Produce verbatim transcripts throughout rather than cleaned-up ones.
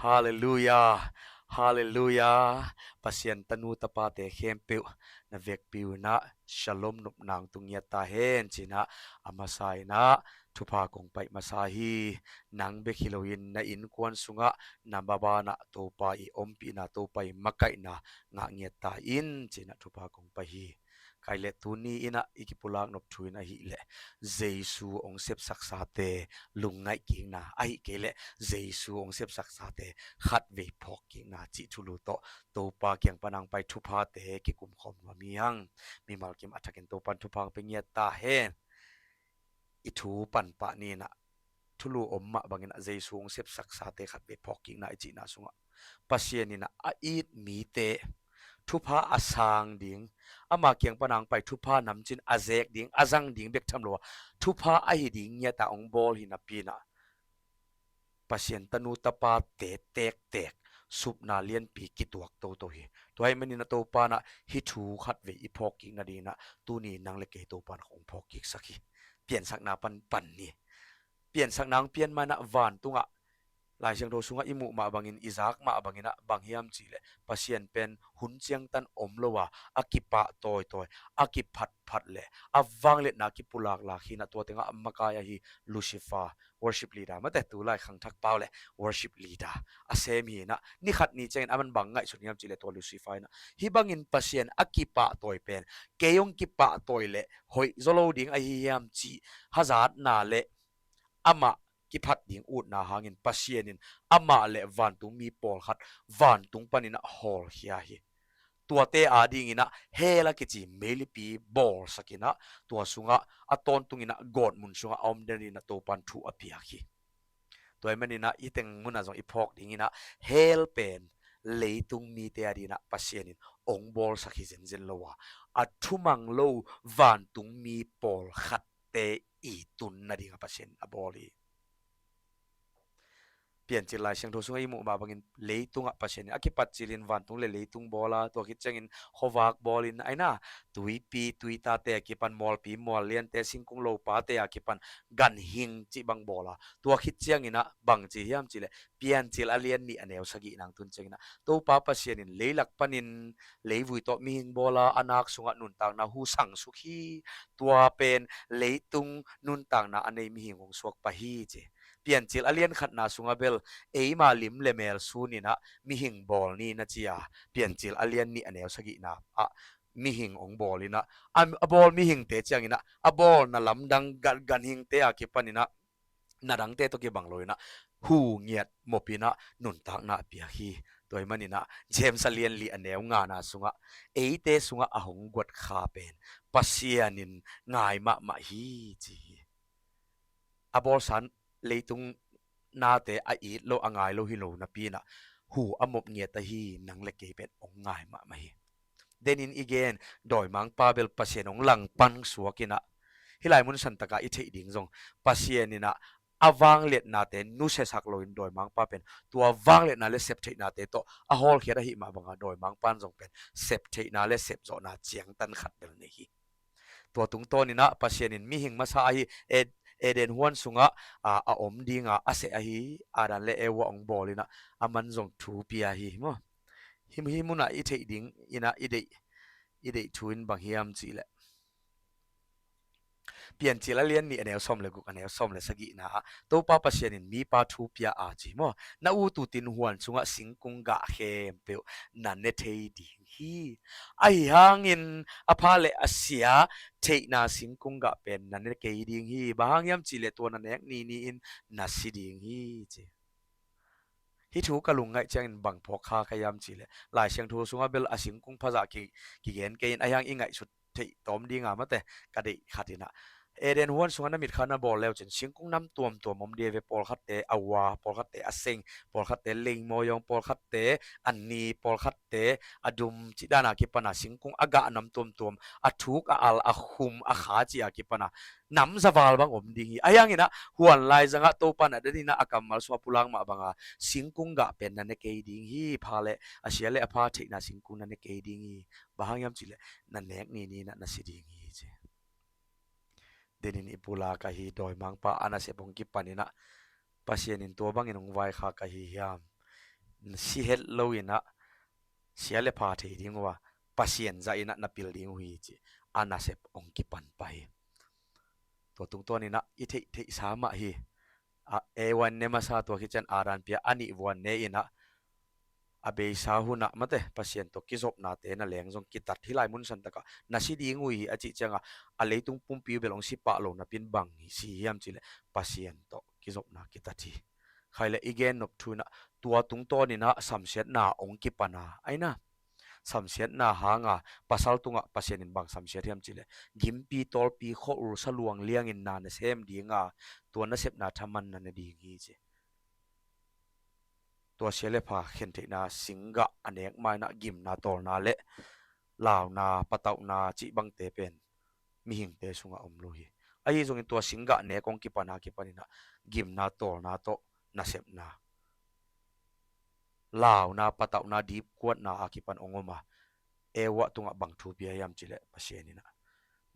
Halleluiah. Halleluiah. Pasian tanu tapate khempeuh na vekpi unah shalom nopna hong tung ngiat ta hen cinah, a masa inah thupha kong paih masa hi. Nang bek hi loin na innkuan sungah na mabanah Topa i ompihna, Topa i makaihna ngah ngiat ta in cinah thupha kong paih hi. Kei le tuni inah i kipulak nop thu in ahih leh Jesu hong sepsaksate lungngaih kikna, ahih kei leh Jesu hong sepsaksate khatvei phawk kikna cih thulu tawh Topa kiang pan hong pai thuphate kikum khawm nuam hi hang. Mimal kim a thakin Topan thupha hong pia ngiat ta hen. I thu pan pah ni inah thulu om mah bangin ah Jesu hong sepsaksate khatvei phawk kikna i cihna sungah Pasian inah a it mite thupha a sang ding, ama kiang pan hong pai thupha namcin a zek ding, a zang ding bek tham lo a, thupha ahi ding ngiat a hong bawl hi napi inah Pasian tanu tapate tektek supna lianpi kituak toto hi. Tua ahih manin ah Topa inah hih thu khatvei i phawk kik nading inah tuni nang le kei Topa inah hong phawk kiksak hi. Piansakna pan pan ni. Piansakna hong pian ma inah vantungah Lai Siangtho sungah i muh mah bangin, i zak mah bangin ah bang hiam cih leh Pasian pen hun ciangtan om lo a, a kipah tawitawi, a kiphatphat le a vangliatna kipulaklak hi inah tua tengah a makai ahi Lucifer, worship leader, mate, tulai khangthak pau le worship leader a sem hi inah, ni khat ni ciangin aman bang ngaihsun hiam cih leh tua Lucifer inah hih bangin Pasian a kipahtawi pen kei hong kipahtawi le hoih zaw lo ding ahi hiam cih hazatna le amah kiphat ding utna hangin Pasian in amah le vantung mi pawlkhat vantung pan inah hawlkhia hi. Tuate ading inah hell a kici meilipi bawlsak inah tua sungah a tawntung inah gawtmun sungah a om den inah Topan thu a piak hi. Tua ahih manin ah hih teng munah zong i phawk ding inah hell pen leitung mite ading inah Pasian in hong bawlsak hi zenzen lo a, a thumang lo vantung mi pawlkhatte i tun nading a Pasian a bawl hi. Piancil Lai Siangtho sungah i muh mah bangin leitungah Pasian in a kipat cilin vantung le leitung bawl a, tua khit ciangin khuavak bawlin, aina, tuipi tuitate a kipan, mualpi mualliante, singkung lopate a kipan ganhing cih bang bawl a, tua khit ciangin ah bang ci hiam cih leh Piancil a lian nih a neu sagihna hong tun ciangin ah Topa Pasian in leilak panin leivui tawh mihing bawl a, a nak sungah nuntakna hu sangsuk hi. Tua pen leitung nuntakna a nei mihing hong suak pah hi, ci. Piancil a lian khatna sungah bel eima lim le mel sunin ah mihing bawl ni, na ci a, Piancil a lian nih a neu sagihna ah mihing hong bawl in ah, a, a bawl mihingte ciangin ah a bawlna lamdang gan, ganhingte a kipanin ah na dangte tawh kibang lo in ah hu ngiat mop in ah nuntakna a piak hi. Tua ahih manin ah James a lian li a neu ngana sungah eite sungah a hong guat kha pen Pasian in ngai mahmah hi, ci hi. A bawlsa leitung nate a it lo, a ngai lo hi lo napi in ah hu a mop ngiat ahi nang le kei pen hong ngai mahmah hi. Denin i gen, dawimangpa bel Pasian hong langpang suak in ah, hih lai mun santak ah i theih ding zong Pasian in ah a vangliatnate nusiasak loin dawimangpa pen tua vangliatna le septheihnate tawh a hawlkhiat ahih mah bangin dawimangpa in zong pen septheihna le sepzawhna ciangtan khat bel nei hi. Tua tungtawnin ah Pasian in mihing masa ahi Ed-, Eden huan sungah a, a om dinga a seh ahi Adam le Eva hong bawl in ah aman zong thu pia hi, maw. Hih, hih munah i theih ding in ah i deih, i deih thu in bang hiam cih leh Piancil a lian nih a neu sawm le guk, a neu sawm le sagihna ah Topa Pasian in mipa thu pia a, ci, maw. Na ut utin huan sungah singkung gah khempeuh na ne thei ding hi. Ahi hangin a pha le a sia theihna singkung gah pen na ne kei ding hi. Bang hang hiam cih leh tua na nek ni ni-in na si ding hi, ci. Hih thu ka lungngaih ciangin bang phawk kha ka hiam cih leh Lai Siangtho sungah bel a singkung phazah ki, kigen kei in, ahi hang i ngaihsut theih tawm dinga mate ka deih khat in ah, Eden huan sungah na mitkha na bawl leucin singkung nam tuamtuam om ding ve. Pawlkhatte a ua, pawlkhatte a seng, pawlkhatte leimawh zawng, pawlkhatte a ni, pawlkhatte a dum, cih dan a kipan a singkung a gah nam tuamtuam, a thuk, a al, a khum, a kha cih a kipan a nam za val bang om ding hi. Ahi hangin ah huan laizangah Topa in a denin ah a kammal sungah pulak mah banga singkung gah pen na ne kei ding hi. Pha le a sia le a pha theihna singkung na ne kei ding hi. Bang hang hiam cih leh na nek ni ni-in ah na si ding hi, ci. Denin i pulak ahi dawimangpa a nasep hong kipanin ah Pasian in tua bangin hong vaikhak ahi hiam? si het lo in ah sia le pha thei ding uh a, Pasian zah in ah na pil ding uh hi ci a nasep hong kipan pah hi. Tua tungtawn in ah i theih theihsa mah hi. A, Eva in ne masa, tua khit ciang Adam pia, a nih vuan ne in ah a beisa hun ah mate Pasian tawh kizopnate na leng zong kitat hi lai. Mun san tak ah na si ding uh hi a cih ciang a, a leitung pumpi uh bel hong si pah lo napi in bang hi si hiam cih leh Pasian tawh kizopna kitat hi. Khai leh i gen nop thu in ah tua tungtawn in ah samsiatna hong kipan a, ahi na, samsiatna hang a pasal tungah Pasian in bang samsiat hiam cih leh gimpi tawlpi khua-ul saluang liang in na na sem ding a, tua nasepna thaman na ne ding hi ci. Tua sia le pha khen theihna singgah a nek ma in ah gimna tawlna le launa patauhna cih bangte pen mihingte sungah om lo hi. Ahi zongin tua singgah nek hong kipan a kipan in ah gimna tawlna tawh nasepna, launa patauhna dipkuatna a kipan hong om a, Eva tungah bang thu pia hiam cih leh Pasian in ah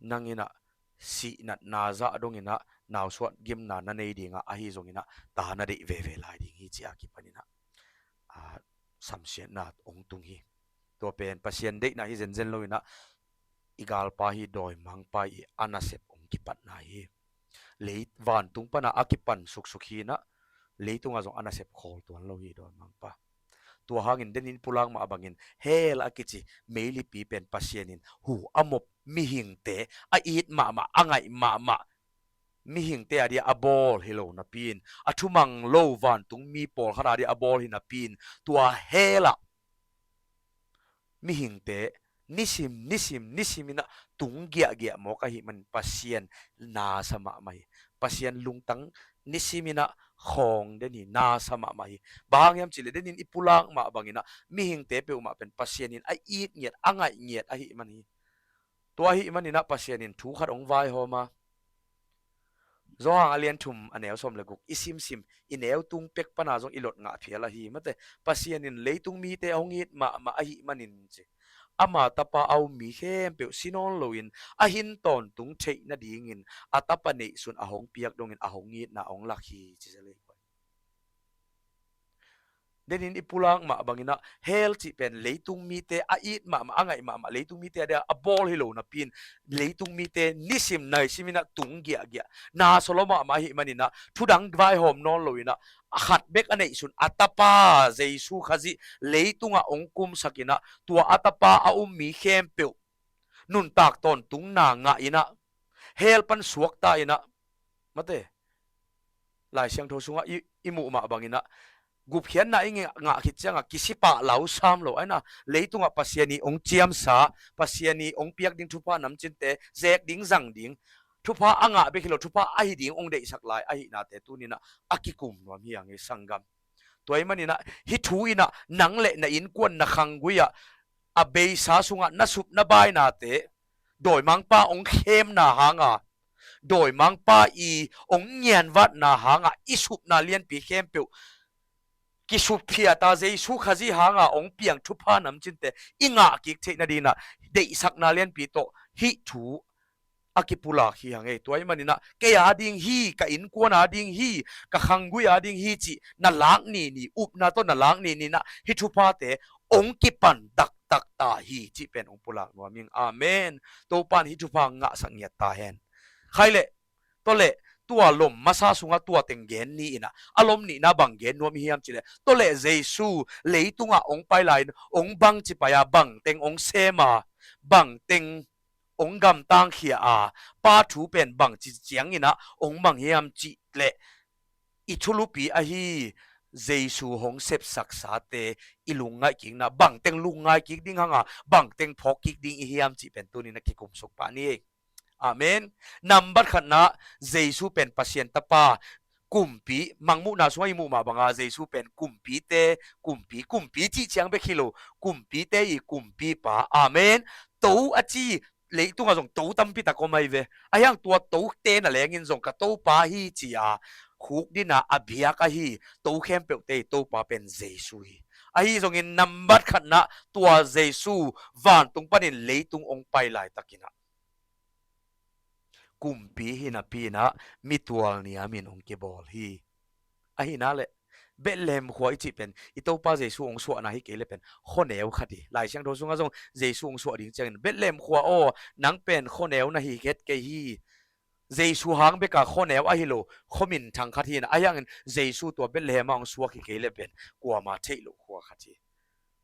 nang in ah sihnatna zah dong in ah nausuah gimna na nei ding a, ahi zongin ah ta na deih veve lai ding hi ci a kipan in ah, a, samsiatna hong tung hi. Tua pen Pasian deihna hi zenzen lo in ah i galpa hi dawimangpa i a nasep hong kipatna hi. Lei vantung pan a a kipan suksuk hi in ah leitungah zong a nasep khawl tuan lo hi dawimangpa. Tua hangin denin pulak mah bangin hell a kici meilipi pen Pasian in hu a mop mihingte a it mahmah, a ngaih mahmah, mihingte a dia a bawl hi lo napi in, a thumang lo vantung mi pawlkhat a dia a bawl hi napi in, tua hell ah mihingte nisim nisim nisim in ah tung giahgiah mawk ahih manin Pasian nasa mahmah hi. Pasian lungtang nisim in ah khawng den hi, nasa mahmah hi. Bang hang hiam cih leh denin i pulak mah bangin ah mihingte peuhmah pen Pasian in a it ngiat, a ngaih ngiat ahih man hi. Tua ahih manin ah Pasian in thu khat hong vaihawm a, Johan a lian thum a neu sawm le guk i simsim, i neu tung pek pan a zong i lot ngah phial ahi mate. Pasian in leitung mite a hong it mahmah ahih manin ci, ama tapa a um mi khempeuh si nawn loin a hin tawntung theih nadingin a tapa neihsun a hong piak dongin a hong itna a hong lak hi ci zel hi. Denin i pulak mah bangin ah hell cih pen leitung mite a it mahmah, a ngaih mahmah, leitung mite a dia a bawl hi lo napi in, leitung mite nisim naisim in ah tung giahgiah, na solo mahmah ahih manin ah thudang vaihawm nawn lo in ah, a khat bek a neihsun a tapa Jesu Khazih leitungah hong kumsak in ah, tua a tapa a um mi khempeuh nuntak tawntungna ngah in ah, hell pan suakta in ah, mate, Lai Siangtho sungah i, i muh mah bangin ah gupkhiatna i ngah, ngah khit ciangah kisipah lau sam lo, ahi na, leitungah Pasian i hong ciamsa, Pasian i hong piak ding thupha namcinte zek ding, zang ding, thupha a ngah bek hi lo, thupha ahi ding hong deihsak lai ahihnate tuni in ah a kikum nuam hi hang hi sanggam. Tua ahih manin ah hih thu in ah nang le na innkuan, na khanggui ah, a beisa sungah na sup na bainate dawimangpa hong khemna hang a, dawimangpa i hong ngianvatna hang a i supna lianpi khempeuh kisupphiat a, Jesu Khazih hang a hong piang thupha namcinte i ngah kik theih nading in ah deihsakna lianpi tawh hih thu a kipulak hi hang ei. Tua ahih manin ah kei a ding hi, ka innkuan a ding hi, ka khanggui a ding hi cih na lak nini, upna tawh na lak nini in ah hih thuphate hong kipan taktak ta hi cih pen hong pulak nuam ing. Amen. Topa in hih thupha ngahsak ngiat ta hen. Khai leh, tua leh, tua lom masa sungah tua teng gen ni in ah, a lom nihna bang gen nuam i hiam cih leh, tua leh Jesu leitungah hong pai lai-in hong bangci pai a, bangteng hong sem a, bangteng hong gamtangkhia a, Pa thu pen bangci ciangin ah hong mang hiam cih leh, i thulupi ahi Jesu hong sepsaksate i lungngaih kikna, bangteng lungngai kik ding hang a, bangteng phawk kik ding i hiam cih pen tuni in ah kikumsuk pah ni. Amen. Nambat khatna, Jesu pen Pasian Tapa, kumpi, Mangmuhna sungah i muh mah banga Jesu pen kumpite kumpi, kumpi cih ciang bek hi lo, kumpite i kumpipa. Amen. To a ci, leitungah zong to tampi tak om ahi ve. Ahi hang tua tote na lengin zong ka Topa hi ci a khukdin a, a biak ahi to khempeuhte i Topa pen Jesu hi. Ahi zongin nambat khatna, tua Jesu vantung panin leitung hong pai laitakin ah kumpi hi napi in ah mitual niamin hong kibawl hi. Ahi na leh, Bethlehem khua i cih pen i Topa Jesu hong suahna hi kei le pen khuaneu khat hi. Lai Siangtho sungah zong Jesu hong suah ding ciangin, Bethlehem khua aw, nang pen khuaneu na hi het kei hi. Jesu hang beka khuaneu ahi lo, khuaminthang khat hi na, ahi hangin Jesu tua Bethlehem ah hong suak hi kei le pen kuama theih loh khua khat hi.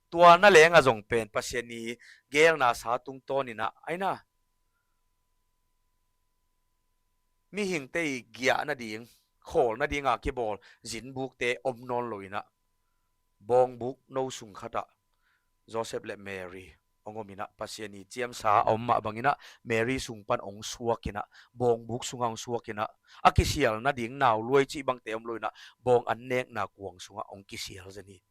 Tua na lengah zong pen Pasian i geelna sa tungtawn in ah, aina, mihingte i giah nading, khawl nadinga kibawl zinbukte om nawn lo in ah, bawngbuk no sung khat ah Joseph le Mary hong om in ah, Pasian i ciamsa a om mah bangin ah, Mary sung pan hong suak in ah, bawngbuk sungah hong suak in ah, a kisial nading nau luai cih bangte om lo in ah, bawng an nekna kuang sungah hong kisial zen hi.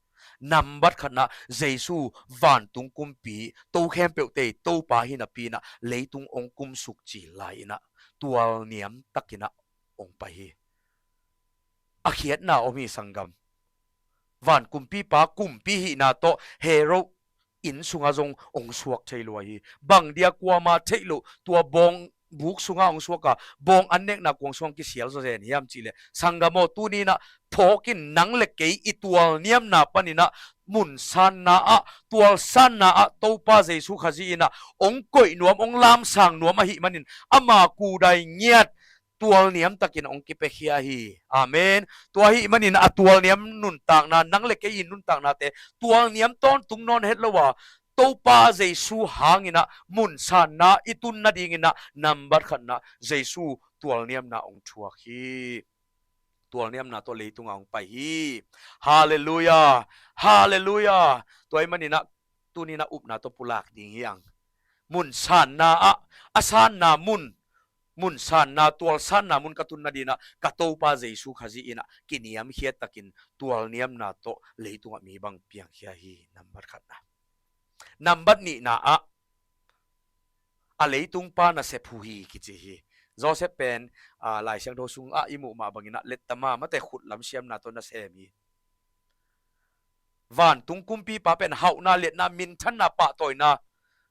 Nambat khatna, Jesu vantung kumpi, to khempeuhte i Topa hi napi in ah, leitung hong kumsuk cil lai in ah, tualniam takin ah hong pai hi. A khiatna om hi, sanggam. Van kumpipa kumpi hihna tawh Herod inn sungah zong hong suak thei lua hi. Bang dia kuama theih loh, tua bawngbuk sungah hong suak a, bawng an nekna kuang sungah kisial zaw zen hiam cih leh, sanggam aw, tuni in ah phawk in, nang le kei i tualniamna panin ah, mun sanna ah, tual sanna ah Topa Jesu Khazih in ah hong koih nuam, hong lamsang nuam ahih manin, ama kudai ngiat tualniam takin hong kipiakhia hi. Amen. Tua ahih manin a tualniam nuntakna, nang le kei i nuntaknate tualniam tawntung nawn het lo a, Topa Jesu hangin ah mun sanna i tun nadingin ah, nambat khatna, Jesu tualniamna hong thuak hi. Tualniamna tawh leitungah hong pai hi. Halleluiah. Halleluiah. Tua ahih manin ah tuni in ah upna tawh pulak ding hi hang. Mun sanna ah, a sanna mun, mun sanna, tual sanna mun ka tun nadingin ah, ka Topa Jesu Khazih in ah kiniamkhiat takin tualniamna tawh leitungah mi bang piangkhia hi, nambat khatna. Nambat nihna ah, a leitungpa nasep huh hi kici hi. Joseph pen, ah, Lai Siangtho sungah i muh mah bangin ah, lettama mate khut lam siamna tawh nasem hi. Vantung kumpipa pen hauhna, liatna, minthanna, pahtawina,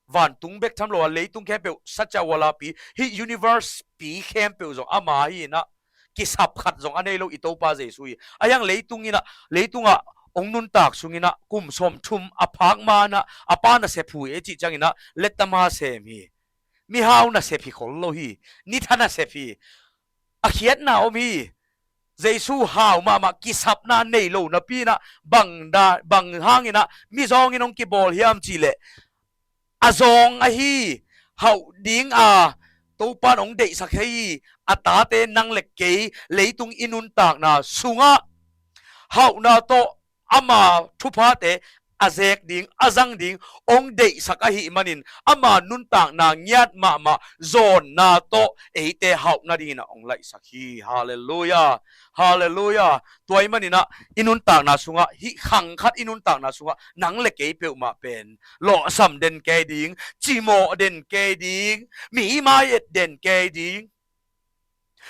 vantung bek tham lo a, leitung khempeuh, satya wala pi, hih universe pi khempeuh zong ama hi in ah, kisap khat zong a nei lo i Topa Jesu hi. Ahi hang leitung in ah, leitungah hong nuntak sung in ah, kum sawmthum a phak ma in ah, a Pa nasep huh hi ei cih ciangin ah, lettama sem hi. Mihau nasep hi khol lo hi. Nitha nasep hi. A khiatna om hi. Jesu hau mahmah, kisapna nei lo napi in ah, bang da, bang hangin ah mizawngin hong kibawl hiam cih leh, a zawng ahi, hauh ding a Topa in hong deihsak hi. A tate nang le kei leitung i nuntakna sungah hauhna tawh ama thuphate a zek ding, a zang ding hong deihsak ahih manin, ama nuntakna ngiat mahmah zawnna tawh eite hauh nadingin ah hong laihsak hi. Halleluiah. Halleluiah. Tua ahih manin ah i nuntakna sungah, hih khang khat i nuntakna sungah, nang le kei peuhmah pen lawhsam den kei ding, cimawh den kei ding, mi mai-et den kei ding,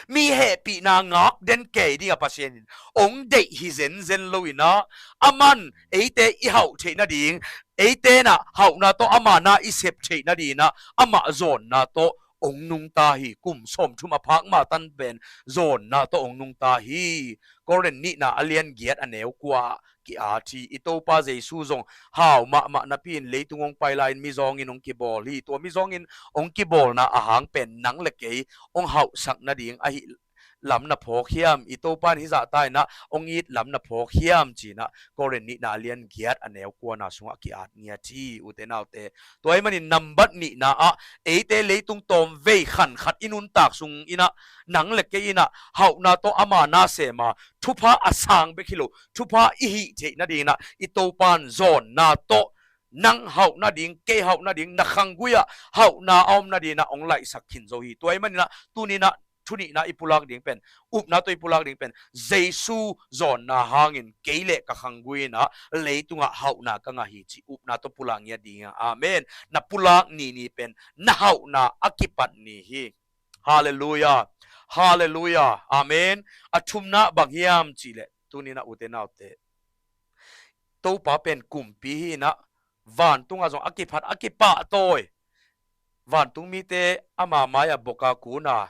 mi hehpihna ngak den kei ding a Pasian in hong deih hi zenzen lo in ah, aman eite i hauh theih nading, eite in ah hauhna tawh ama na i sep theih nadingin ah, amah zawnna tawh hong nungta hi. Kum sawmthum a phak ma tan pen zawnna tawh hong nungta hi. Korin nihna a lian giat a neu kua ah ki-at hi. I Topa Jesu zong hau mahmah napi in leitung hong pai lai-in mizawngin hong kibawl hi. Tua mizawngin hong kibawlna a hang pen nang le kei hong hauhsak nading ahih lam na phawk hiam? I Topa in hih zahta in ah hong it lam na phawk hiam ci-in ah Korin nihna a lian giat a neu kuana sungah ki-at ngiat hi, ute naute. Tua ahih manin nambat nihna ah, eite leitung tawmvei khan khat i nuntak sung in ah, nang le kei in ah hauhna tawh ama na sem a, thupha a sang bek hi lo, thupha i hih theih nadingin ah i Topa in zawnna tawh, nang hauh nading, kei hauh nading, na khanggui ah hauhna a om nadingin ah hong laihsak khin zo hi. Tua ahih manin ah tuni in ah thunihna i pulak ding pen, upna tawh i pulak ding pen, Jesu zawnna hangin kei le ka khanggui in ah leitungah hauhna ka ngah hi cih upna tawh pulak ngiat ding hi hang. Amen. Na pulak ni ni pen na hauhna a kipat ni hi. Halleluiah. Halleluiah. Amen. A thumna bang hiam cih leh, tuni in ah ute naute, Topa pen kumpi hi in ah, vantungah zong a kiphat, a kipahtawi, vantung mite ama mai-ah bok a kun a,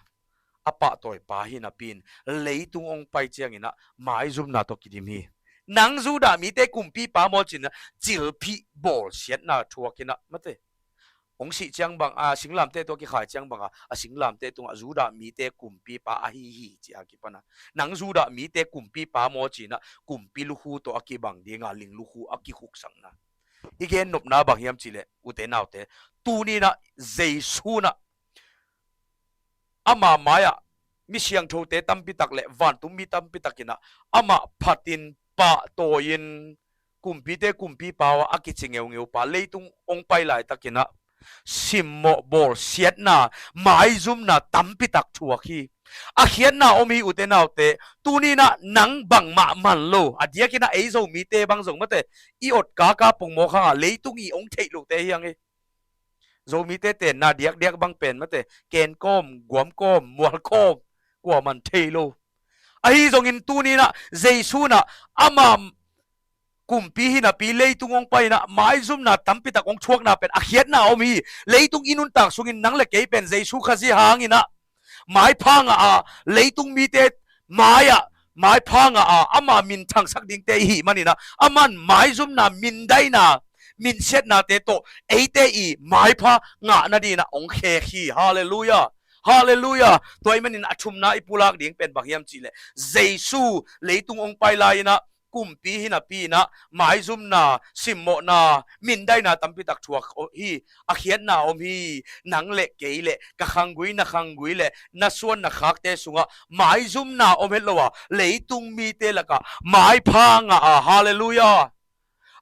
a pahtawipa hi napi in, leitung hong pai ciangin ah maizumna tawh kidim hi. Nang Judah mite kumpipa maw ci-in ah, cilphih bawlsiatna thuak in ah, mate. Hong sih ciang bang, a singlamteh tawh kikhai ciang bang a, a singlamteh tungah Judah mite kumpipa ahi hi ci-a kipan a, nang Judah mite kumpipa maw ci-in ah, kumpi lukhu tawh a kibang ding a, ling lukhu a kikhuksakna. I gen nopna bang hiam cih leh, ute naute, tuni-in ah Jesu in ah ama mai-ah mi siangthote tampi tak le vantung mi tampi tak in ah amah phatin pahtawi-in kumpite kumpipa uh a kici ngeungeu pa, leitung hong pai laitakin ah simmawh bawlsiatna, maizumna tampi tak thuak hi. A khiatna om hi, ute naute. Tuni-in ah nang bangmah man lo, a diakin ah ei Zomite bang zong, mate, i ot kaka pongmawk hang a leitung i hong theih lote hi hang hi. Zomite tenna diakdiak bang pen, mate, ken kawm, guam kawm, mual kawm, kuaman thei lo. Ahi zongin tuni-in ah Jesu in ah ama kumpi hi napi leitung hong pai-in ah maizumna tampi tak hong thuakna pen a khiatna om hi. Leitung i nuntak sungin nang le kei pen Jesu Khazih hangin ah maipha ngah a, leitung mite mai-ah maipha ngah a, ama min thangsak dingte i hih manin ah, aman maizumna, mindaina, minsiatnate tawh eite i maipha ngah nadingin ah hong khek hi. Halleluiah. Halleluiah. Tua ahih manin a thumna i pulak ding pen bang hiam cih leh, Jesu leitung hong pai lai-in ah kumpi hi napi-in ah maizumna, simmawhna, mindaina tampi tak thuak hi. A khiatna om hi. Nang le kei le ka khanggui, na khanggui le na suan na khakte sungah maizumna om het lo a, leitung mite lakah maipha ngah a, halleluiah,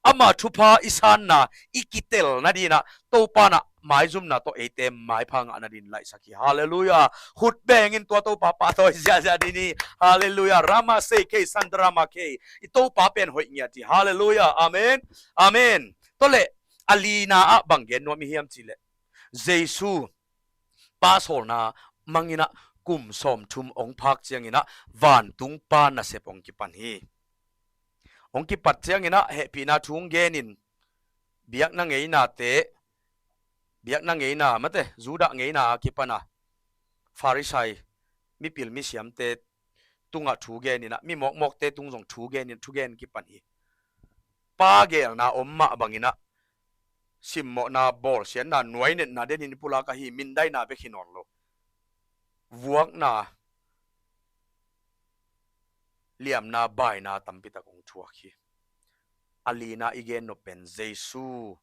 ama thupha i sanna, i kitel nadingin ah Topa in ah maizumna tawh eite maipha ngah nadingin laihsak hi. Halleluiah. Khut bengin tua Topa pahtawi ziahziah ding hi. Halleluiah. Rama sei kei, sandrama kei. I Topa pen hoih ngiat hi. Halleluiah. Amen. Amen. Tua leh a lina ah bang gen nuam i hiam cih leh, Jesu Pa sawlna mangin ah kum sawmthum hong phak ciangin ah vantung Pa nasep hong kipan hi. Hong kipat ciangin ah hehpihna thu hong genin, biakna ngeinate, biakna ngeina, mate, Judah ngeina a kipan a Farisai, mipil misiamte tungah thu genin ah, mi mawkmawkte tung zong thu genin, thugen kipan hi. Pa geelna om mah bangin ah simmawhna, bawlsiatna, nuainetna denin i pulak ahi, mindaina bek hi nawn lo. Vuakna, liamna, baina tampi tak hong thuak hi. A lina i gen nop pen Jesu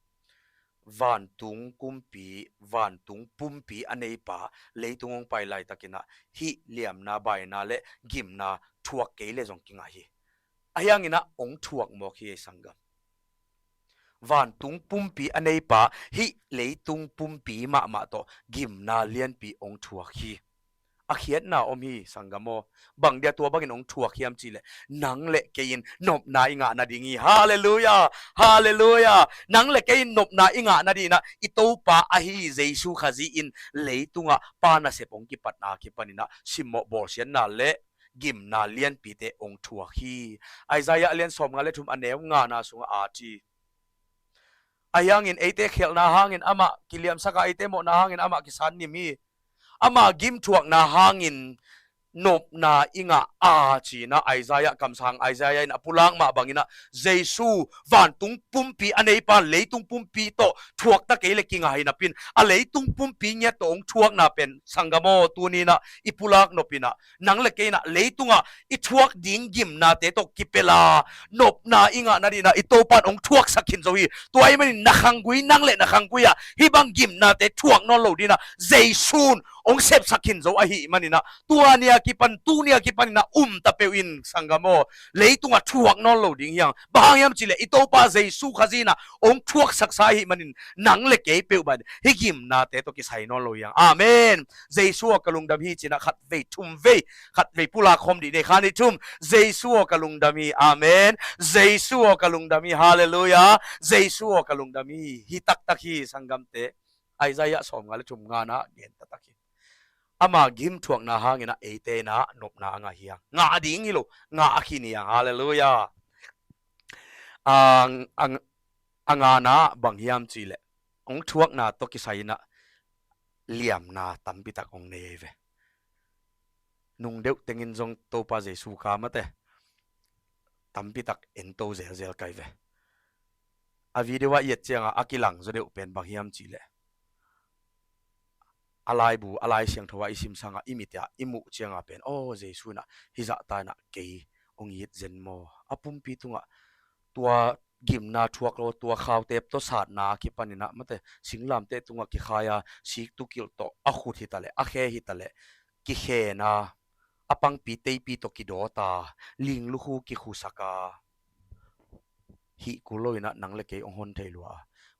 vantung kumpi, vantung pumpi a neipa leitung hong pai laitakin ah hih liamna, baina le gimna thuak kei le zong kingah hi. Ahi hangin ah hong thuak mawk hi ei, sanggam. Vantung pumpi a neipa hih leitung pumpi mahmah tawh gimna lianpi hong thuak hi. A khiatna om hi, sanggam aw. Bang dia tua bangin hong thuak hiam cih leh, nang le kei in nopna i ngah nading hi. Halleluiah. Halleluiah. Nang le kei in nopna i ngah nadingin ah i Topa ahi Jesu Khazih in leitungah Pa nasep hong kipatna a kipanin ah simmawh, bawlsiatna le gimna lianpite hong thuak hi. Isaiah a lian sawmnga le thum, a neu ngana sungah a ci. Ahi hangin eite khialhna hangin amah kiliamsak a, eite mawhna hangin amah kisan nim hi. Ama gim thuakna hangin nopna i ngah a, ci-in ah Isaiah kamsang, Isaiah in a pulak mah bangin ah Jesu vantung pumpi a neipa leitung pumpi tawh thuakta kei le kingah hi napi-in, a leitung pumpi ngiat tawh hong thuakna pen, sanggam aw, tuni-in ah i pulak nopin ah, nang le kei in ah leitungah i thuak ding gimnate tawh kipel a, nopna i ngah nadingin ah i Topa in hong thuaksak khin zo hi. Tua ahih manin na khanggui, nang le na khanggui ah hih bang gimnate thuak nawn lo dingin ah Jesu in hong sepsak khin zo ahih manin ah, tua ni a kipan, tuni a kipanin ah um ta peuh in, sanggam aw, leitungah thuak nawn lo ding hi hang. Bang hang hiam cih leh i Topa Jesu Khazih in ah hong thuaksaksa ahih manin nang le kei peuhmah in hih gimnate tawh kisai nawn lo hi hang. Amen. Jesu aw ka lungdam hi, ci-in ah khatvei thumvei, khatvei pulak khawm dih ni, khat, nih, thum. Jesu aw ka lungdam hi. Amen. Jesu aw ka lungdam hi. Halleluiah. Jesu aw ka lungdam hi. Hi taktak hi, sanggamte. Isaiah sawmnga le thum ngana gen taktak hi. Ama gim thuakna hangin ah eite in ah nopna a ngah hi hang. Ngah ding hi lo, ngah a khin hi hang. Halleluiah. A, a, a ngana bang hiam cih leh, hong thuakna tawh kisai-in ah liamna tampi tak hong nei hi ve. Nung deuh tengin zong Topa Jesu ka, mate, tampitak ento zelzel kai ve. A video ah i et cianga a kilang zaw deuh pen bang hiam cihleh, a laibu, a Lai Siangtho ah i sim sanga i mit ah i muh cianga pen, aw, Jesu inah hih zahta inah kei hong it zen maw? A pumpi tungah tua gimna thuak lo, tua khautep tawh satna a kipaninah mate singlamteh tungah kikhai-a, siktukilh tawh a khut hitaleh, a khe hitaleh, kikhena, a pangpi teipi tawh kidawta, linglukhu kikhusaka, hih kul lo inah nang le kei hong hon thei lua.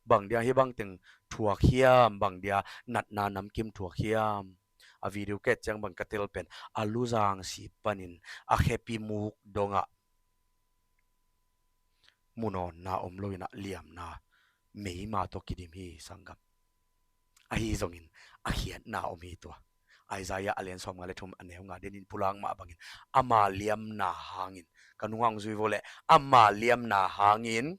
Bang dia hih bangteng thuak hiam? Bang dia natna namkim thuak hiam? A video ka et ciang bang ka tel pen, a luzang sip panin a khepi muk dongah munawnna om lo inah liamna meima tawh kidim hi, sanggam. Ahi zongin a khiatna om hi tua. Isaiah a lian sawmnga le thum, a neu nga, denin pulak mah bangin ama liamna hangin, ka nungah hong zui vo leh, ama liamna hangin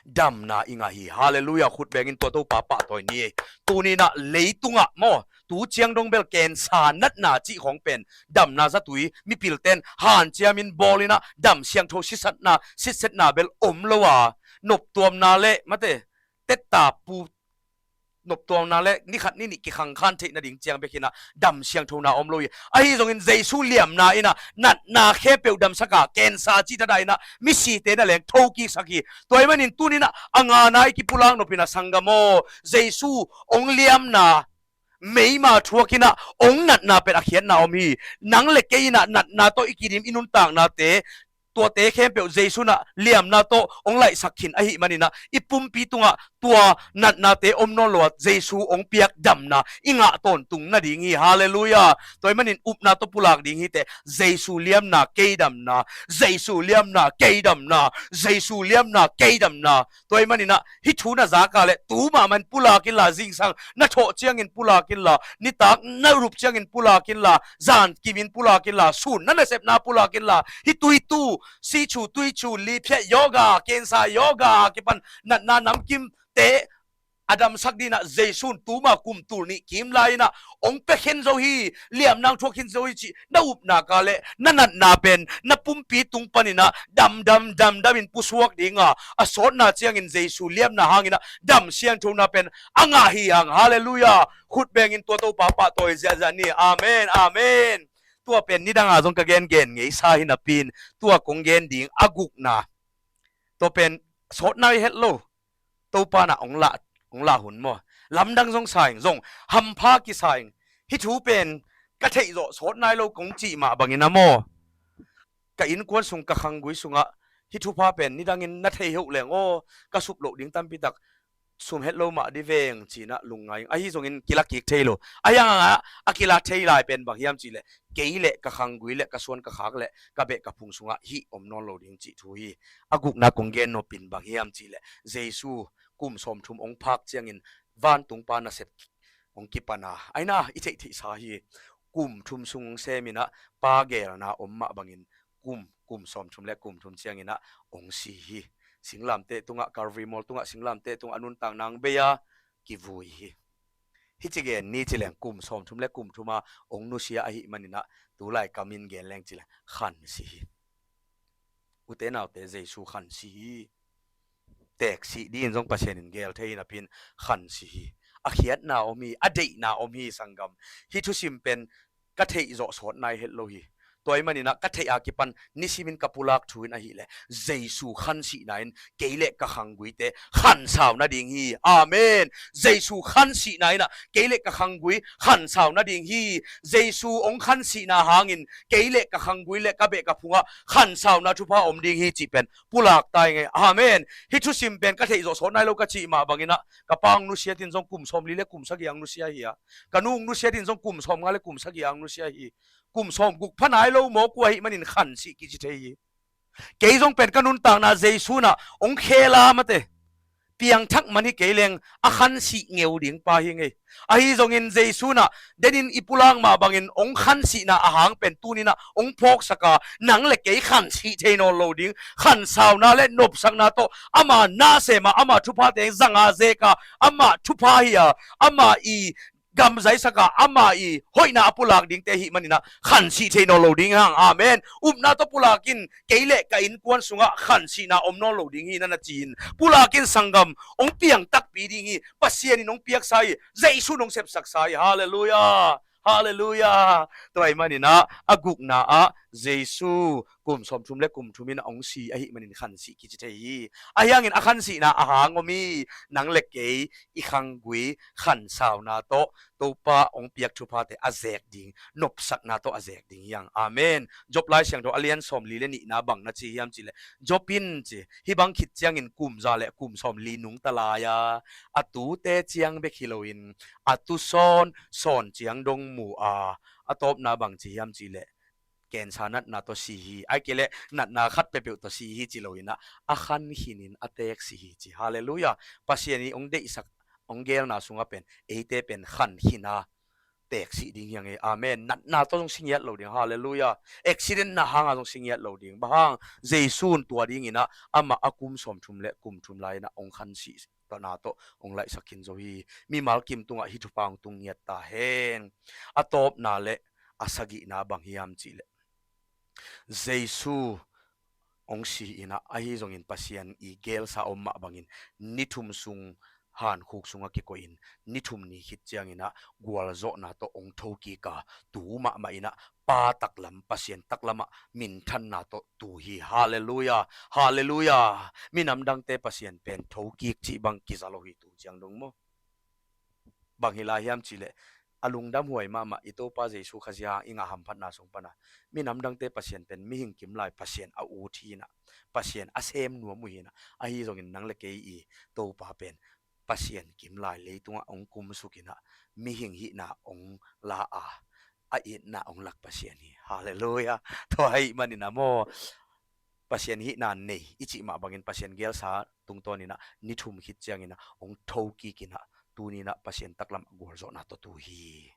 damna i ngah hi. Halleluiah. Khut bengin tua Topa pahtawi ni. Tuninah leitungah maw, tu ciang dong bel kensa natna cih khawng pen damna zatui, mipilten hanciamin bawl inah dam siangtho sisatna, sitsetna bel om lo a, noptuamna le mate tetta pu noptuamna le nikhat ninih kikhangkhan theih nading ciang bek inah dam siangthona om lo hi. Ahi zongin Jesu liamna inah natna khempeuh damsaka, kensa cih thadah inah misite na leng thokiksak hi. Tua ahih manin tuninah a ngana i kipulak nop inah, sanggam aw, Jesu hong liamna meima thuak inah hong natna pen a khiatna om hi. Nang le kei inah natna tawh i kidim, i nuntaknate, tuate khempeuh Jesu inah liamna tawh hong laihsak khin ahih maninah i pumpi tungah tua natnate om nawn lo a, Jesu hong piak damna i ngah tawntung nading hi. Halleluiah. Tua ahih manin upna tawh pulak ding hi teh, Jesu liamna kei damna, Jesu liamna kei damna, Jesu liamna kei damna. Tua ahih maninah hih thu na zak a leh tu mahmah in pulak inla, zingsang na thawh ciangin pulak inla, nitak na rup ciangin pulak inla, zan kimin pulak inla, sun na nasepna pulak inla, hih tuitu, sichu, tuichu, liphiat yoga, kensa yoga kipan natna namkimte a damsak dinah Jesu in tuma kum tul nih kim lai inah hong pia khin zo hi, liamna thuak khin zo hi cih na upna ka leh na natna pen na pumpi tung paninah damdam damdam in pusuak dinga, a sawtna ciangin Jesu liamna hanginah dam siangthona pen a ngah hi hang. Halleluiah. Khut bengin tua Topa pahtawi ziahziah ni. Amen, amen. Tua pen nidanga zong ka gengen ngeisa hi napi-in tua kong gen ding a gukna, tua pen sawt nai het lo, Topa inah hong lah, hong lah hun maw? Lamdang zong sa ing, zong hampha kisa ing. Hih thu pen ka theih zawh sawt nai lo kong cih mah bangin a maw, ka innkuan sung, ka khanggui sungah hih thupha pen nidangin na thei heuh leng aw, ka sup loh ding tampitak sum het lo mah di veng cinah lungngai ing. Ahi zongin kila kik thei lo. Ahi hangah a kila thei lai pen bang hiam cihleh, kei le ka khanggui le ka suan ka khak le ka beh ka phung sungah hih om nawn lo ding cih thu hi. A gukna kong gen nopin bang hiam cihleh, Jesu kum sawmthum hong phak ciangin vantungpa nasep hong kipan a, aina i theihtheihsa hi. Kum thum sung hong seminah Pa geelna om mah bangin kum, kum sawmthum le kum thum cianginah hong si hi. Singlamteh tungah, Calvary mual tungah, singlamteh tungah a nuntakna hong bei a, kivui hi. Hih ci gen ni ci leng kum sawmthum le kum thuma hong nusia ahih maninah tulai kamin gen leng ci leng khansi hi. Ute naute, Jesu khansi hi. Teeksih dingin zong Pasian in geel thei napi-in khansi hi. A khiatna om hi, a deihna om hi, sanggam. Hih thusim pen ka theih zawh sawt nai het lo hi. Tua ahih maninah ka theih a kipan nisimin ka pulak thu in ahileh, Jesu khansihna in kei le ka khangguite khansau nading hi. Amen. Jesu khansihna inah kei le ka khanggui khansau nading hi. Jesu hong khansihna hangin kei le ka khanggui le ka beh ka phungah khansauna thupha om ding hi cih pen pulak ta ing ei. Amen. Hih thusim pen ka theih zawh sawt nai lo ka cih mah banginah ka pa hong nusiatin zong kum sawmli le kum sagih hong nusia hi a, ka nu hong nusiatin zong kum sawmnga le kum sagih hong nusia hi. Kum sawmguk pha nai lo mawk uh ahih manin khansih kici thei hi. Kei zong pen ka nuntakna Jesu inah hong khela mate, piangthak man hi kei leng a khansih ngeu ding pa hi ing ei. Ahi zongin Jesu inah denin i pulak mah bangin hong khansihna ahang pen tuninah hong phawksak a, nang le kei khansih thei nawn lo ding, khansauna le nopsakna tawh ama nasem a, ama thuphate zanga zek a, ama thupha hi a, ama i gamzaisak a, ama i hoihna a pulak dingte ahih manin ah khansih thei nawn lo ding hang. Amen. Upna tawh pulak in, kei le ka innkuan sungah khansihna om nawn lo ding hi, na na ci-in, pulak in, sanggam, hong piang takpi ding hi. Pasian in hong piaksa hi. Jesu in hong sepsaksa hi. Halleluiah. Halleluiah. Tua ahih manin ah a gukna ah Jesu kum sawmthum le kum thum in a hong si ahih manin khansih kici thei hi. Ahi hangin a khansihna a hang om hi. Nang le kei i khanggui khansauna tawh Topa hong piak thuphate a zek ding, nopsakna tawh a zek ding hi hang. Amen. Job Lai Siangtho a lian sawmli le nihna bang na ci hiam cih leh, Job in ci, hih bang khit ciangin kum za le kum sawmli nungta lai a, a tute ciang bek hi loin a tu sawn, sawn ciang dong mu a, a tawpna bang ci hiam cih leh, cancer natna tawh si hi, ahih kei leh natna khat peuhpeuh tawh si hi ci loin ah, a khan khinin a teeksi hi ci. Halleluiah. Pasian i hong deihsak, hong geelna sungah pen, eite pen khan khin a teeksi ding hi hang e. Amen. Natna tawh zong si ngiat lo ding. Halleluiah. Accident na hanga zong si ngiat lo ding. Bang hang, Jesu in tua dingin ah amah a kum sawmthum le kum thum lai-in ah hong khansih, tua na tawh hong laihsak khin zo hi. Mimal kim tungah hih thupha hong tung ngiat ta hen. A tawpna le a sagihna bang hiam cih leh, Jesu hong si in ah, ahi zongin Pasian i geelsa om mah bangin ni thum sung hankhuk sungah kikoihin, ni thum ni khit ciangin ah gualzawhna tawh hong thokik a, tu mahmah in ah Pa taklam, Pasian taklamah minthanna tawh tu hi. Halleluiah. Halleluiah. Minam dangte Pasian pen thokik cih bang kiza lo hi tu ciang dong maw. Bang hi lai hiam cih leh, a lungdamhuai mahmah i Topa Jesu Khazih i ngah hamphatna sung pan a, minam dangte Pasian pen mihing kimlai Pasian a ut hi in ah, Pasian a sem nuam uh hi in ah, ahi zongin nang le kei i Topa pen Pasian kimlai leitungah hong kumsuk in ah, mihing hihna hong la a, a itna hong lak Pasian hi. Halleluiah. Tua ahih manin ah maw, Pasian hihna nei i cih mah bangin Pasian geelsa tungtawnin ah ni thum khit ciangin ah hong thokik in ah, tuni-in ah Pasian taklamah gualzawhna tawh tu hi.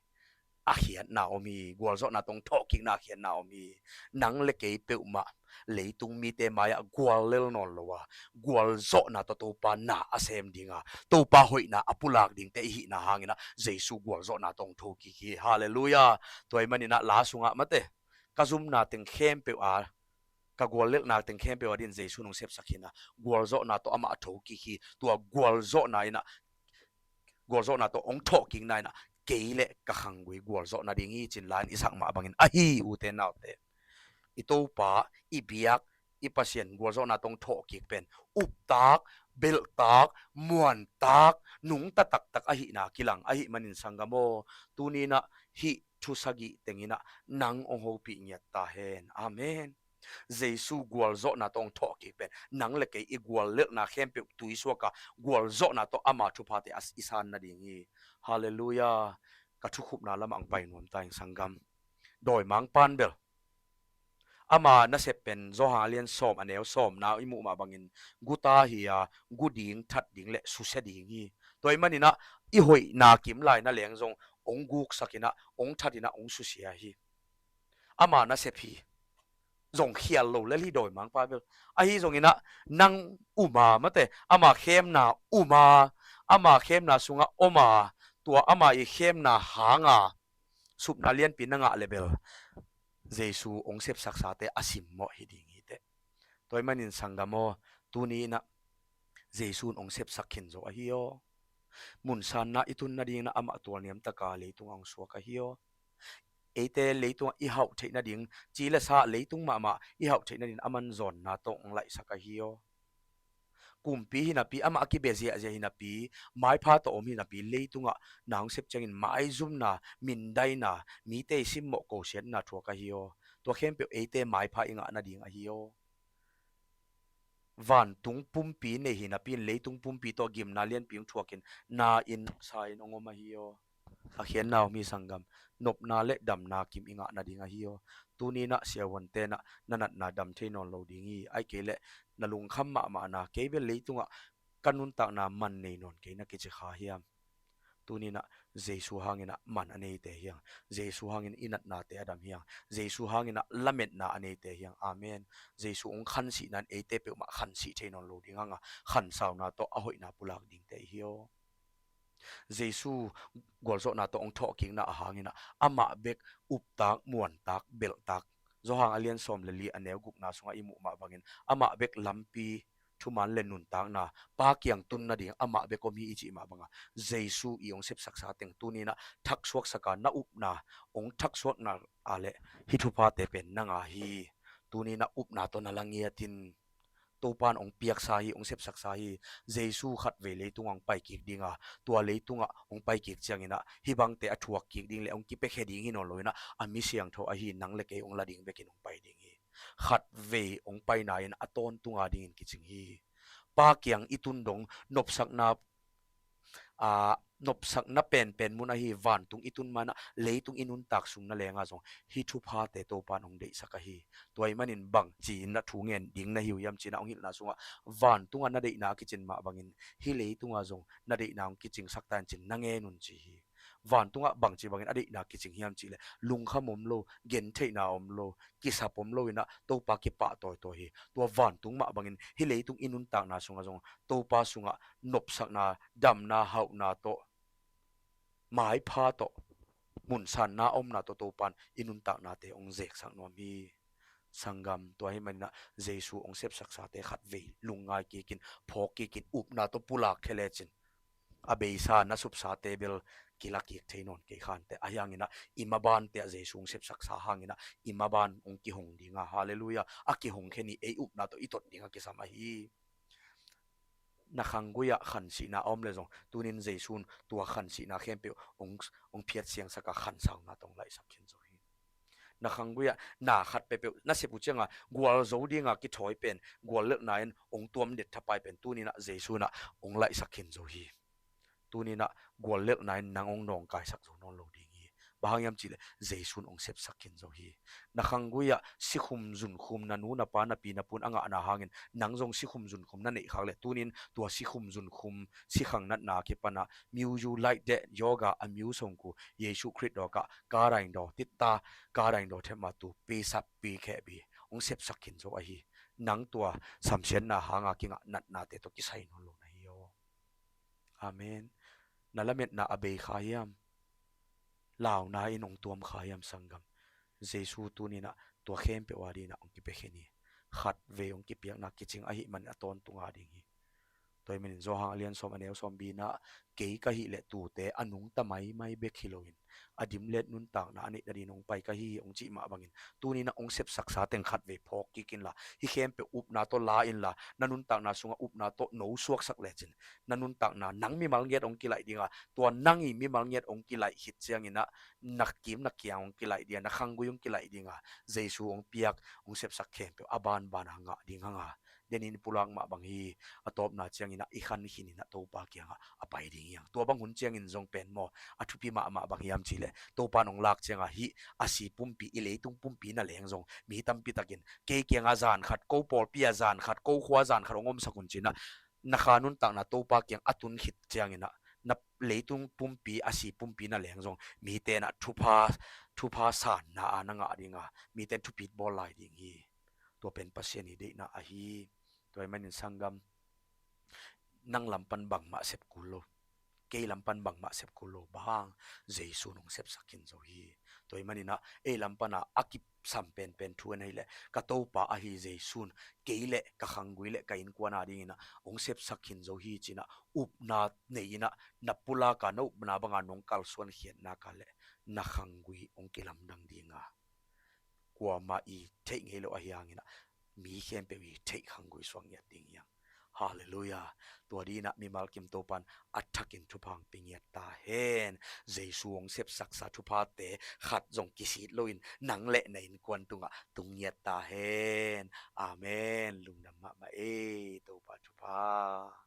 A khiatna om hi. Gualzawhna tawh hong thawhkikna a khiatna om hi. Nang le kei peuhmah leitung mite mai-ah guallel nawn lo a, gualzawhna tawh Topa na a sem ding a, Topa hoihna a pulak dingte i hihna hangin ah Jesu gualzawhna tawh hong thokik hi. Halleluiah. Tua ahih manin ah la sungah mate, ka zumna teng khempeuh a, ka guallelhna teng khempeuh a dingin Jesu in hong sepsak hi in ah, gualzawhna tawh amah a thokik hi. Tua gualzawhna in ah, gualzawhna tawh hong thawhkikna in ah kei le ka khanggui gualzawh nading hi ci-in la-in i sak mah bangin ahi, ute naute. I Topa, i biak, i Pasian gualzawhna tawh hong thawhkik pen uptak, belhtak, muantak, nungta taktak ahihna kilang ahih manin sanggam aw, tuni-in ah hih thu sagih tengin ah nang hong hopih ngiat ta hen. Amen. Jesu gualzawhna tawh hong thawhkik pen nang le kei i guallelhna khempeuh tuisuak a, gualzawhna tawh ama thuphate a i san nading hi. Halleluiah. Ka thukhupna lamah hong pai nuam ta ing sanggam. Dawimangpa'n bel ama nasep pen Johan a lian sawm, a neu sawmna i muh mah bangin guta hi a, gu ding, that ding le susia ding hi. Tua ahih manin ah i hoihna kimlai naleng zong hong guksak in ah, hong that in ah, hong susia hi. Ama nasep hi. Zong khial lo lel hi dawimangpa bel. Ahi zongin ah nang um a mate, ama khemna um a, ama khemna sungah om a, tua ama i khemna hanga supna lianpi na ngah le bel Jesu hong sepsaksate a simmawh hi ding hi teh. Tua ahih manin sanggam aw, tuni-in ah Jesu in hong sepsak khin zo ahi aw. Munsanna i tun nadingin ah amah tualniam taka leitungah hong suak ahi aw. Eite leitungah i hauh theih nading, ci le sa leitung mahmah i hauh theih nadingin aman zawnna tawh hong laihsak ahi aw. Kumpi hi napi, amah a kibia ziahziah hi napi, maipha tawh om hi napi, leitungah na hong sep ciangin maizumna, mindaina, mite i simmawh kosiatna thuak ahi aw. Tua khempeuh eite maipha i ngah nading ahi aw. Vantung pumpi nei hi napi-in leitung pumpi tawh gimna lianpi hong thuakin na-in sa-in hong om ahi aw. A khiatna om hi sanggam, nopna le damna kim i ngah nading ahi aw. Tuni-in ah siavuante'n ah na natna dam thei nawn lo ding hi. Ahih kei leh na lungkham mahmahna, kei bel leitungah ka nuntakna man nei nawn kei na kici kha hiam? Tuni-in ah Jesu hangin ah man a neite hi hang. Jesu hangin i natnate a dam hi hang. Jesu hangin ah lametna a neite hi hang. Amen. Jesu hong khansihna in eite peuhmah khansih thei nawn lo ding hang a, khansauna tawh a hoihna pulak dingte i hi aw. Jesu gualzawhna tawh hong thawhkikna ahang inah amah bek uptak, muantak, belhtak, Johan a lian sawm le li a neu gukna sungah i muh mah bangin amah bek lampi, thuman le nuntakna, Pa kiang tun nading amah bek om hi i cih mah banga Jesu i hong sepsaksa teng tuni inah thaksuaksak a, na upna hong thaksuakna a le hih thuphate pen na ngah hi. Tuni inah upna tawh na la ngiat in. Topa'n hong piaksa hi, hong sepsaksa hi. Jesu khatvei leitungah hong paikik dinga, tua leitungah hong paikik ciang inah hih bangte a thuakkik ding le hong kipiakhia ding hi nawn lo inah a mi siangtho ahi nang le kei hong la ding bekin hong pai ding hi. Khatvei hong paina in a tawntunga dingin kicing hi. Pa kiang i tun dong nopsakna, a, nopsakna penpen mun ahi vantung i tun ma inah leitung i nuntak sung na lenga zong hih thuphate Topa'n hong deihsak ahi. Tua ahih manin bangci inah thu ngen ding na hi uh hiam ci inah hong hilhna sungah vantungah na deihna a kicin mah bangin hih leitungah zong na deihna hong kicingsak ta in ci-in na ngen un ci hi. Vantungah bangci bangin a deihna kicing hiam cih leh lungkham om lo, gentheihna om lo, kisap om lo inah Topa kipah tawitawi hi. Tua vantung mah bangin hih leitung i nuntakna sungah zong Topa sungah nopsakna, damna, hauhna tawh, maipha tawh, munsanna omna tawh Topa'n i nuntaknate hong zeksak nuam hi. Sanggam, tua ahih man inah Jesu hong sepsaksate khatvei lungngai kikin, phawk kikin, upna tawh pulak khia lecin a beisa na supsate bel kila kik thei nawn kei khante. Ahi hang inah i mabante ah Jesu hong sepsaksa hang inah i maban hong kihong dinga, halleluiah, a kihong khe ni, ei upna tawh i tot ding a kisam ahi. Na khanggui ah khansihna a om le zong tuni in Jesu'n tua khansihna khempeuh hong, hong phiat siangsak a khansauna tawh hong laihsak khin zo hi. Na khanggui ah na khat peuhpeuh na sep uh cianga gualzo dinga kithawi pen, guallelhna in hong tuam det thapai pen tuni inah Jesu'n ah hong laihsak khin zo hi. Tuni inah guallelhna in nang hong nawngkaisak zo nawn lo ding hi. Bang hang hiam cih leh Jesu'n hong sepsak khin zo hi. Na khanggui ah sikhum zunkhum, na nu na pa, na pi na pu'n a ngahna hangin nang zong sikhum zunkhum na neih khak leh tuni in tua sikhum zunkhum, sikhang natna a kipan ah miuyu, laih deh, yoga, a miu songku, Jesu Khrist dawkah ka daing daw, titta ka daing daw thep mah tu, pi sap pi kheh pi hong sepsak khin zo ahi. Nang tua samsiatna hanga kingah natnate tawh kisai nawn lo na hi aw. Amen. Na lametna a bei kha hiam? Launa in hong tuam kha hiam, sanggam? Jesu tuni inah tua khempeuh a dingin ah hong kipia khin hi. Khatvei hong kipiakna kicing ahih manin a tawntunga ding hi. Tua ahih manin Johan a lian sawm a neu sawm bina, kei ka hih leh tuute a nungta maimai bek hi loin a dimlet nuntakna a neih nadingin hong pai ka hi hi, hong cih mah bangin tuni inah hong sepsaksa teng khatvei phawk kik inla, hih khempeuh upna tawh la inla, na nuntakna sungah upna tawh no suaksak lecin na nuntakna, nang mimal ngiat hong kilaih dinga, tua nang i mimal ngiat hong kilaih khit ciangin ah na kim na kiang hong kilaih dinga, na khanggui hong kilaih dinga, Jesu hong piak, hong sepsak khempeuh a banban a ngah ding hanga, denin pulak mah bang hi. A tawpna ciangin ah i khan khin inah Topa kiangah a pai ding hi hang. Tua bang hun ciangin zong pen maw, a thupi mahmah bang hiam cih leh Topa in hong lak ciangah hih a si pumpi, i leitung pumpi na leng zong mi tampi takin kei kiangah zan khat, ko pawlpi ah zan khat, ko khua zan khat hong omsak un ci-in ah, na kha nuntakna Topa kiang a tun khit ciangin ah, na leitung pumpi, a si pumpi na leng zong mite in ah thupha, thupha sanna a na ngah dinga, mite in thupit bawl lai ding hi. Tua pen Pasian i deihna ahi. Tua ahih manin sanggam, nang lam pan bangmah sep kul lo, kei lam pan bangmah sep kul lo, bang hang, Jesu in hong sepsak khin zo hi. Tua ahih manin ah ei lam pan ah a kisam penpen thu en ahih leh, ka Topa ahi Jesu in kei leh ka khanggui leh ka innkuan a dingin ah hong sepsak khin zo hi ci-in ah upna nei in ah, na pulak a, na upna banga nong kalsuan khiat nak leh na khanggui hong kilamdang dinga, kuamah i theih ngei lo ahi hangin ah mi khempeuh i theih khanggui suak ngiat ding hi hang. Halleluiah. Tua dingin ah mimal kim Topa in a thakin thupha hong pia ngiat ta hen. Jesu hong sepsaksa thuphate khat zong kisit loin nang leh na innkuan tungah tung ngiat ta hen. Amen. Lungdam mahmah ei, Topa thupha.